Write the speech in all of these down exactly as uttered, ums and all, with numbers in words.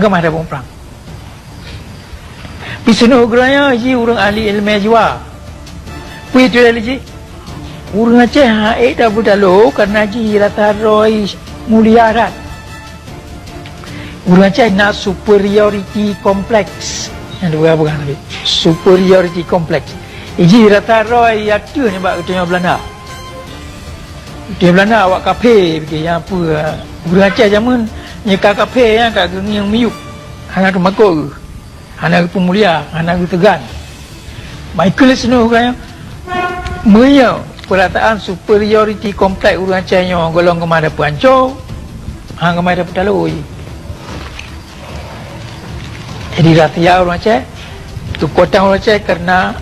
Keumah dapeuprang. Pih sinoe geuranyoe jih ureuëng ahli iéleumé jiwa. Peue tuléh lé jih? Ureuëng Aceh han ék tapeutalo kareuna jih rasa droe mulia that. Ureuëng Aceh na superiority complex. Nyang dipeugah-peugah tadi. Superiority complex. Jih rasa droe ateueh nibak geutanyoe Beulanda. Di Beulanda awak kaphé, pike nyang peue, ureuëng Aceh jameun nyang ka kaphé, nyang ka geungieng miyueb, hana teumakot geuh, hana geupeumulia, hana geuteugan. Michael Snow kaya, meunyoe peurasaan superiority complex ureuëng Aceh nyoe gohlom keumah dapeuanco, han keumah dapeutalo jih. Jadi rahsia ureuëng Aceh, keukuatan ureuëng Aceh kareuna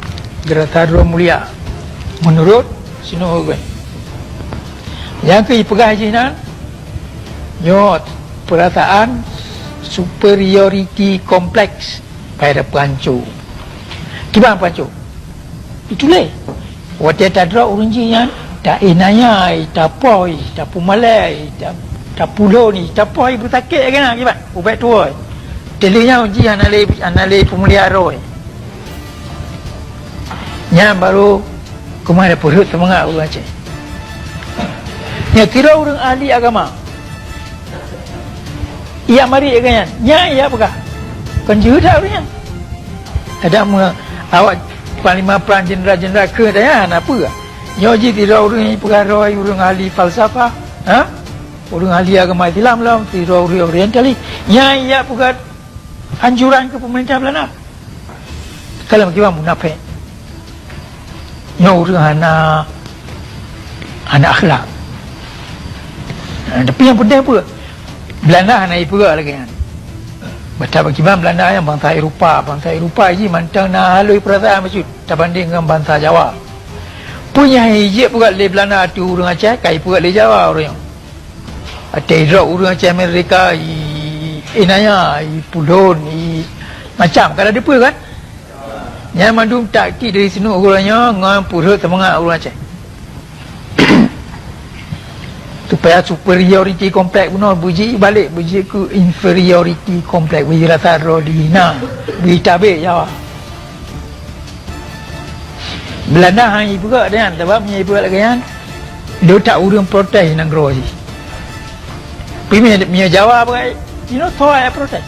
geurasa droe mulia, meunurot sinoe ureuëng. Nyang keu jipeugah jih nyan, nyoe peurasaan superiority complex pada peuanco. Kiban peuanco? Itulah. Watée tadroe ureuëng jih nyan, ta-inaya, tapoh, tapeumalée, ta-, tapulon, tapoh beusakét lagée na kiban ubak tuwoe. Teulheueh nyan jih hana lé, hana lé peumulia roh. Nyan barô keumah dapeurhot seumangat ureuëng Aceh. Nyan sidroe ureuëng ahli agama. Ijak marit lagée nyan. Nyan ijak peugah. Kon jeuhet that ureuëng nyan. Kadang meu-, awak panglima prang, jeuneural-jeuneural keu tanya hana peue. Nyoe jih sidroe ureuëng peugah droe ureuëng ahli falsafah, ha? Ureuëng ahli agama Islam lom, sidroe ureuëng orientalis. Nyan ijak peugah anjuran keu peumeurintah Beulanda. Kalau kiban munafék. Nyoe ureuëng hana, hana akhlak. Ha, tapi nyang penting apa? Beulanda hana jipeugah lagée nyan. Bata bak kiban Beulanda nyang bansa Eropa, bansa Eropa jih mantong na halui peurasaan bacut tabanding ngon bansa Jawa. Peue nyang jijak peugah lé Beulanda ateueh ureuëng Aceh, ka jipeugah lé Jawa ureuëng nyoe. Watée droe ureuëng Aceh Amerika, i, inaya, i pulon, i macam, ka na dipeue kan? Nyan mandum taktik dari sinoe ureuëng nyoe ngon peurhot seumangat ureuëng Aceh. Supaya superiority complex bunoe beujeuet balek, beujeuet keu inferiority complex, beujeuet rasa droe dihina, beuitabek Jawa. Beulanda han jipeugah lagée nyan, sabab meunyoe jipeugah lagée nyan, le that ureuëng protes nanggroe jih. Tapi meunyoe, meunyoe Jawa bagai, you know, soe nyang protes?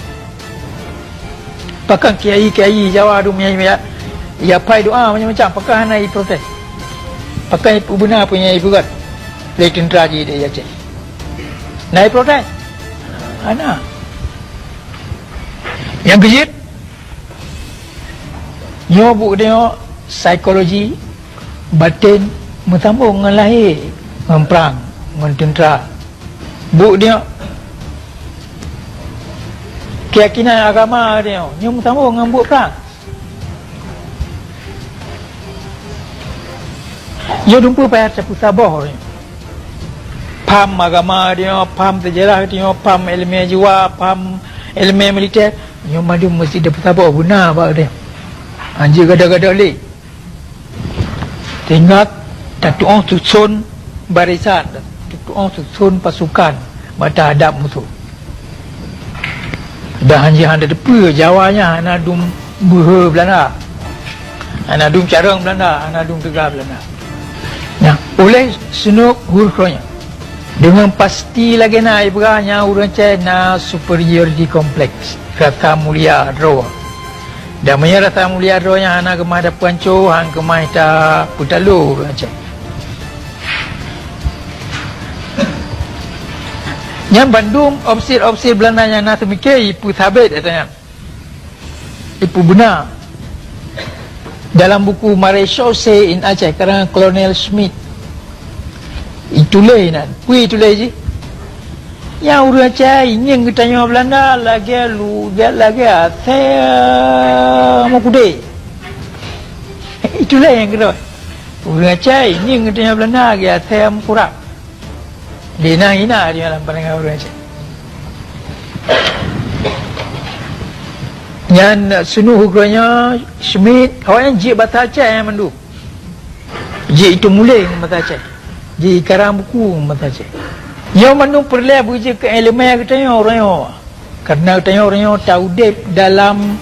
Pakon kiai-kiai Jawa dum nyang, nyang, nyang pai doa macam-macam, pakon hana jiprotes? Pakon jipeubeunakan peue nyang jipeugah lé teuntra jih di Aceh? Na jiprotes? Hana. Nyang keujeuet, nyoe buet geutanyoe psikologi baten meusambong ngon lahé, ngon prang, ngon teuntra. Buet geutanyoe keuyakinan agama geutanyoe, nyoe meusambong ngon buet prang. Nyoe dumpeue payah tapeusaboh nyoe. Paham agama geutanyoe, paham seujarah geutanyoe, paham iéleumé jiwa, paham iéleumé militè. Nyoe mandum meusti tapeusaboh beuna bak geutanyoe. Hanjeuet gadôh-gadôh lé. Teuingat, tatu'oh suson barisan, tatu'oh suson pasukan bak tahadap musoh. Dan hanjeuet hana teupeue Jawa nyan hana dum beuhe Beulanda. Hana dum carông Beulanda, hana dum teuga Beulanda. Nyan, uleh Snow Hurgronje, deungon pasti lagée na jipeugah nyan ureuëng Aceh na superiority complex, rasa mulia droe. Dan meunyoe rasa mulia droe nyan hana keumah tapeuanco, han keumah tapeutalo ureuëng Aceh. Nyan bandum opsir-opsir Beulanda nyang na seumiké jipeusabe ata nyan. Jipeubeuna. Dalam buku Maréchaussée in Aceh, karangan Kolonel Schmidt, jituléh nan. Peue jituléh jih? Nyang ureuëng Aceh ingieng geutanyoe Beulanda lagée lu-, lagée asée, eh, meukeudeh. Jituléh nyang keudua. Ureuëng Aceh ingieng geutanyoe Beulanda lagée asée meukurab. Di na hina di dalam pandangan ureuëng Aceh. Nyan Snow Hurgronje, Schmidt, awaknyan jeuet basa Aceh nyan mandum. Jeuet jitumuléh ngon basa Aceh. Jeuet jikarang buku ngon basa Aceh. Nyoe mandum peureulée beujeuet keu iéleumé geutanyoe ureuëng nyoe. Karena tanyoe, tanyoe taudeb dalam,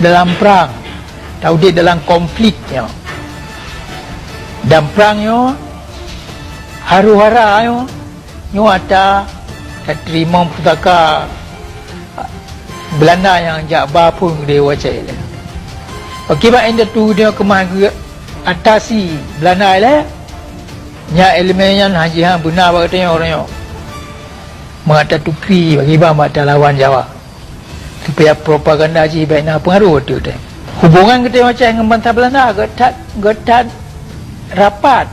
dalam prang, taudeb dalam konflik nyoe. Dan prang nyoe, haru-hara nyoe, nyoe ata tateurimong pusaka Belanda nyang jak ba phon keudeh u Aceh lé. Pakriban indatu nyoe keumah geuatasi Belanda lé, nyan ileumèe nyan hana jihan beuna bak geutanyoe uroe nyoe. Meuata tukri pakriban meuata lawan Jawa. Supaya propaganda jih bèk na peungaroh ateueh teuh. Hubongan geutanyoe Aceh ngon bansa Belanda geuh that, geuh that rapat.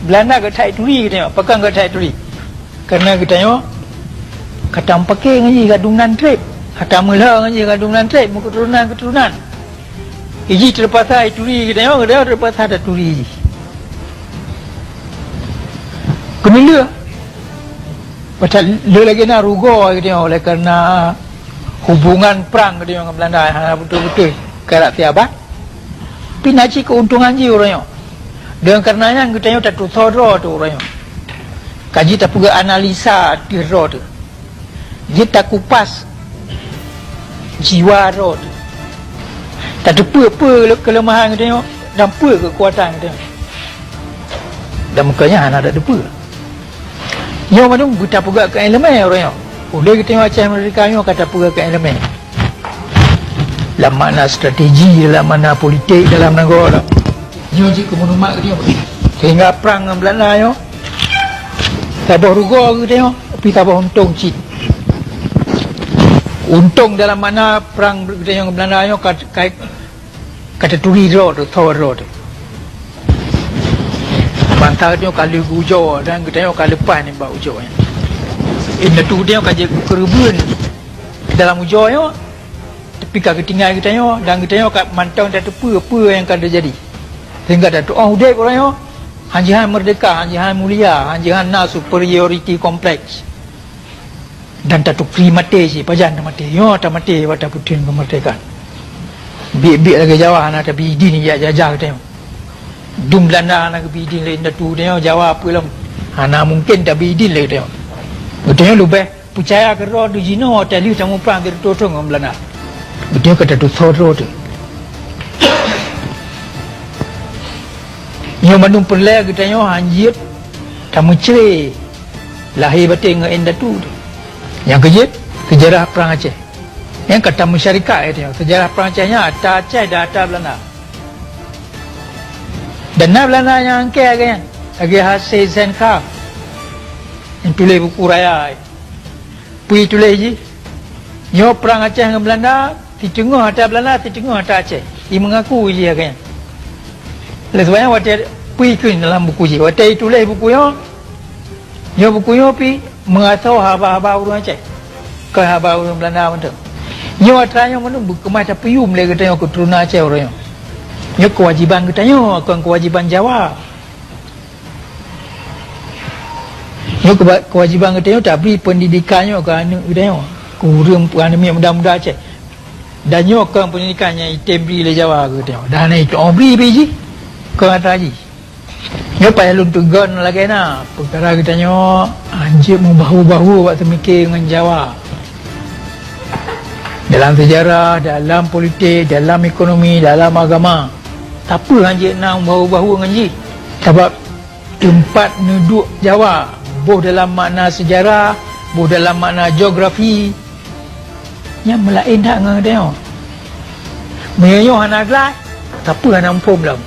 Belanda geuh that turi geutanyoe, pakon geuh that turi? Karena geutanyoe ka tameupaké ngon jih ka dum nan treb, ka tameulhö ngon jih ka dum nan treb, meuketurunan-keturunan. Jih teupaksa turi geutanyoe, geutanyoe teupaksa taturi jih. Keuneulheueh. Pasal lé lagèe na rugoe geutanyoe oleh karena hubungan prang geutanyoe ngon Belanda hana beutôi-beutôi karap siabat. Tapi na cit keuntungan jih uroe nyoe. Deungon karena nyan geutanyoe tatusoe droe teuh uroe nyoe. Ka jeuet tapeugah analisa ateueh droe teuh. Jeuet takupas jiwa droe teuh. Tateupeue peue keuleumahan geutanyoe dan peue keukuatan geutanyoe. Dan meukeunyan hana tateupeue. Nyoe mandum beutapeugah keu ileumèe uroe nyoe. Ulèe geutanyoe Aceh Merdeka nyoe ka tapeugah keu ileumèe. Lam makna strategi, dalam makna politik, dalam nanggroe. Nyoe jeuet keu maklumat geutanyoe. Sehingga prang ngon Belanda nyoe saboh rugoe geutanyoe, tapi saboh untông cit. Untông dalam makna prang geutanyoe ngon Belanda nyoe ka, ka Ka taturi droe teuh, tho droe teuh. Bansa geutanyoe ka lheueh geuujoe dan geutanyoe ka leupah nibak ujoe nyan. Indatu geutanyoe ka jeuet keu keureubeuen dalam ujoe nyoe, tapi ka geutinggai geutanyoe dan geutanyoe ka mantong tateupeue peue nyang ka teujadi. Sehingga tatu'oh udeb uroe nyoe, han jihan meurdeka, han jihan mulia, han jihan na superiority complex. Dan tatukri maté cit, pajan tamaté. Nyoe tamaté bak tapeuteun keumeurdekaan. Biet-biet lagèe Jawa hana tabi idin jak jajah geutanyoe. Dum Belanda hana geubi idin lé indatu geutanyoe, Jawa peue lom hana mungken tabi idin lé geutanyoe. Geutanyoe leubeh peucaya keudroe teuh jinoe watèe lheueh tamuprang sireutôh thôn ngon Belanda. Geutanyoe ka tatusoe droe teuh. Nyoe mandum peureulèe geutanyoe han jeuet tameucré lahé batèe ngon indatu teuh. Nyang keujeuet, seujarah Prang Aceh. Nyang ka tameusyarikat, eh, tanyoe. Seujarah Prang Aceh nyan ata Aceh dan ata Belanda. Dan na Belanda nyang angkée lagèe nyan, lagèe H C Zenkham nyang tuléh buku raya. Peue tuléh jih? Nyoe Prang Aceh ngon Belanda, siteungoh ata Belanda, siteungoh ata Aceh. Imeungaku jih lagèe nyan. Lé sabab nyan watèe peue ikheun dalam buku jih, watèe ituléh buku nyoe, nyoe buku nyoe pih meurasoe haba-haba ureuëng Aceh, kon haba ureuëng Belanda mantong. Nyoe atra nyoe meunurot beukeumah tapeuyuem lé geutanyoe keuturonan Aceh uroe nyoe. Nyoe keuwajéban geutanyoe, kon keuwajéban Jawa. Nyoe keuba-, keuwajéban geutanyoe tabri peundidikan nyoe keu aneuëk geutanyoe, keu ureuëng, keu aneuëk miet muda-muda Aceh. Dan nyoe kon peundidikan nyang item bri lé Jawa keu geutanyoe. Dan hana itu'oh bri pih jih, kon atra jih. Nyoe payah lôn teugon lagèe na, peukara geutanyoe hanjeuet meubahu-bahu bak teumike ngon Jawa. Dalam seujarah, dalam politik, dalam ekonomi, dalam agama, sapeue hanjeuet na meubahu-bahu ngon jih? Sabab teumpat neuduek Jawa, boh dalam makna seujarah, boh dalam makna geografi, nyan meulaén that ngon geutanyoe. Meunyoe nyoe hana glah, sapeue hana muphom lom.